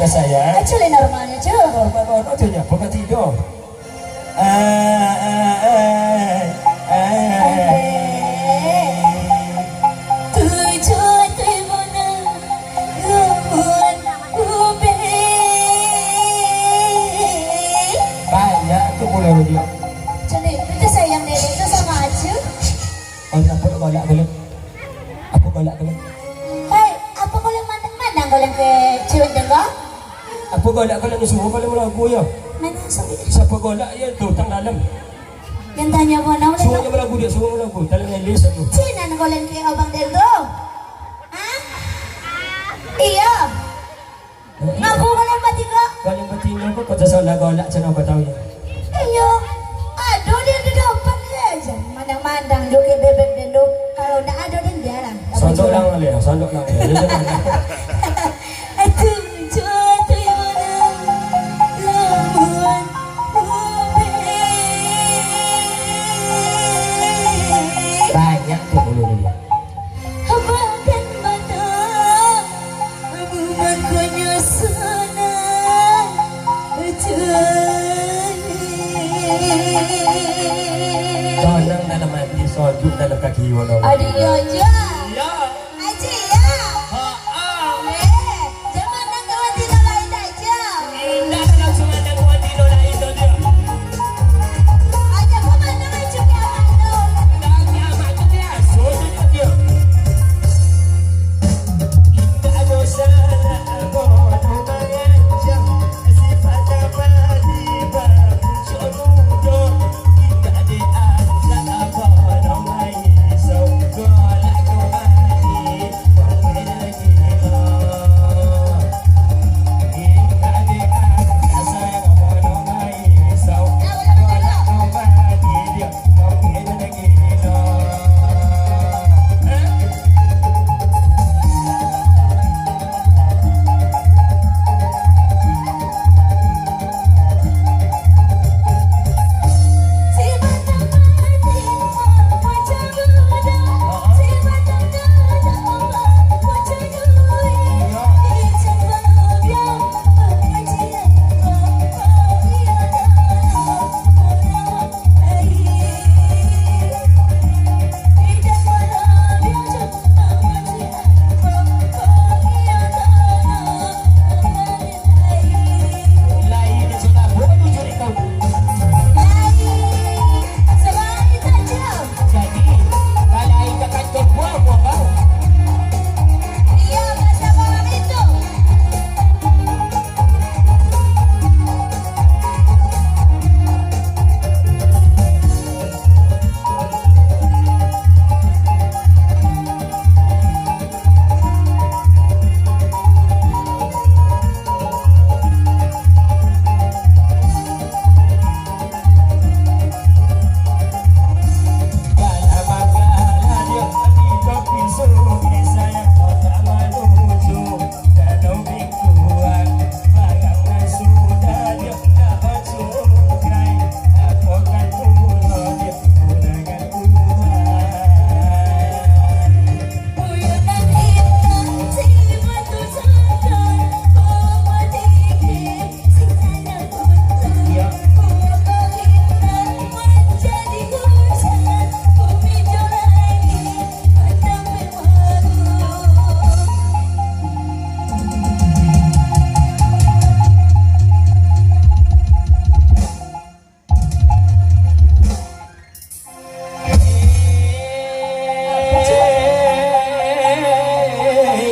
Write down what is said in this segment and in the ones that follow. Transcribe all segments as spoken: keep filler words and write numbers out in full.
Sayang. Acu lai normalnyo, Cu. Normal, normal, Cu, nyo. Pokok tidur. Ah, ah, ah, ah. Tujuh ribu enam ratus ubek. Banyak tu pulo dia. Cu, itu sayang Dedek tu samo Acu. Oh, apo galak kalian? Apo galak kalian? Hei, apo kalian mandang-mandang kalian ka cewek dengar? Apo galak kalian, suruah kalian malagu yo? Mana suruah? Siapa galak yo tu, tang dalam. Yang tanya mana suruah udah? Suruah malagu dia, suruah malagu. Dalam yang list tu. Cina kalian ka abang den tu? Hah? Iyo. Ngaku kalian batigo? Kalian batigo ko, kau salah galak, cina kau tahu ya. Iyo. Aduh, dia di depan dia aja. Mandang-mandang jo ka bebek den tu. Kalau ndak ado den, bialah. Sandok lang, Leh. Sandok lang, Leh. Dia jangan. Aduh, jatuh mana? Labuan Ubek. Banyak tu dulu ni. Bahkan mata Abu makonyo sanang, betul. Sanang dalam hati, sajuak dalam kaki, wano. Adik yo, Jo. Yo. Aji, yo. Ha, ah. Eh, jan mandang kawan tino lain dah, Jo. Indak, langsung mandang kawan tino lain dah, Jo. Aja ko mandang aja kiamat tu. Dah kiamat tu biaso sajo, Jo. Indak ado salah, ado mangajak. Sifat abadi babuncak mudo, indak diandak abah nan maisau. Galak kau badi, kau kena gilo. Indak diandak sayang abah nan maisau. Galak kau badi, dia kau kena gilo. Eh?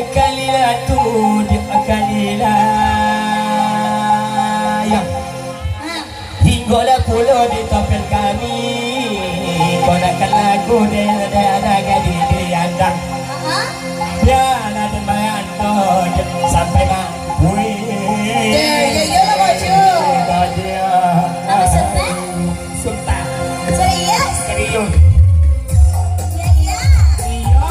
Kalila tu dia kalila. Ya. Hinggolah pulo di topel kami. Kau nak lagu dia, dia, dia, gadih di andang. Biarlah dia main tu sampai mak. Wih. Ya, ya, ya lah, Baju. Dah dia. Nama Sultan? Sultan. Serius? Serius. Ya, ya. Iya.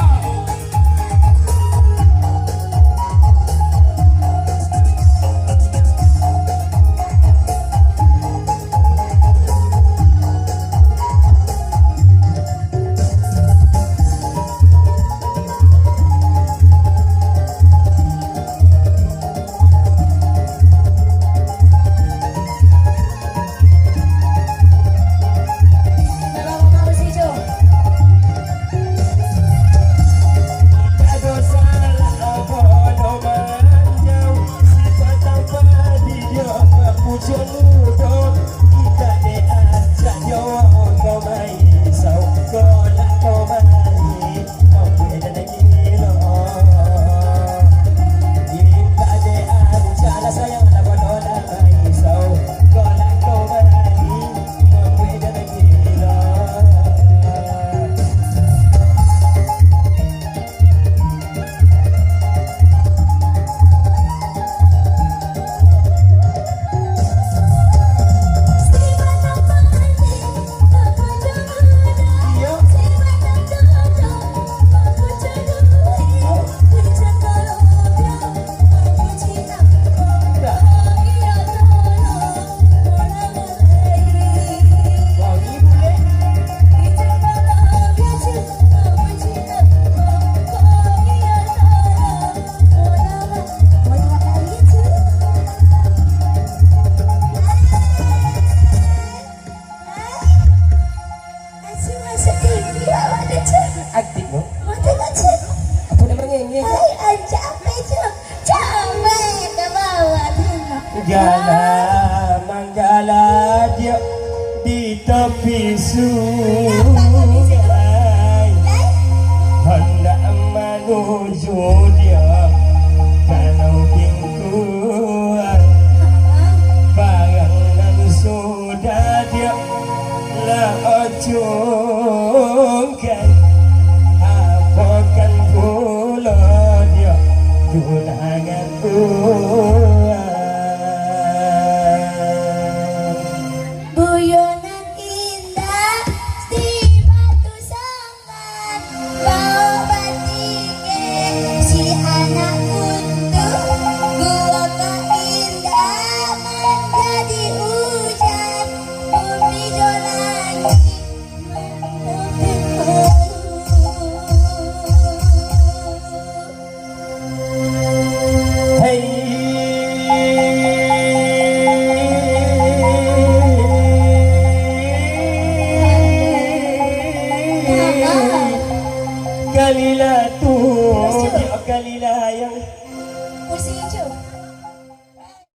Adiak di tapi sungai, handak manuju dia Danau Bingkuang. Barang nan sudah dia lah ocongkan, apokan pulo dia tunangan uang. Buyuanan indak di Batu Sanggan, bau batingkek si anak kuntu, guo ka indak manjadi ujan, bumi jo langik. Hei. Kalila tu, kalila yang pusing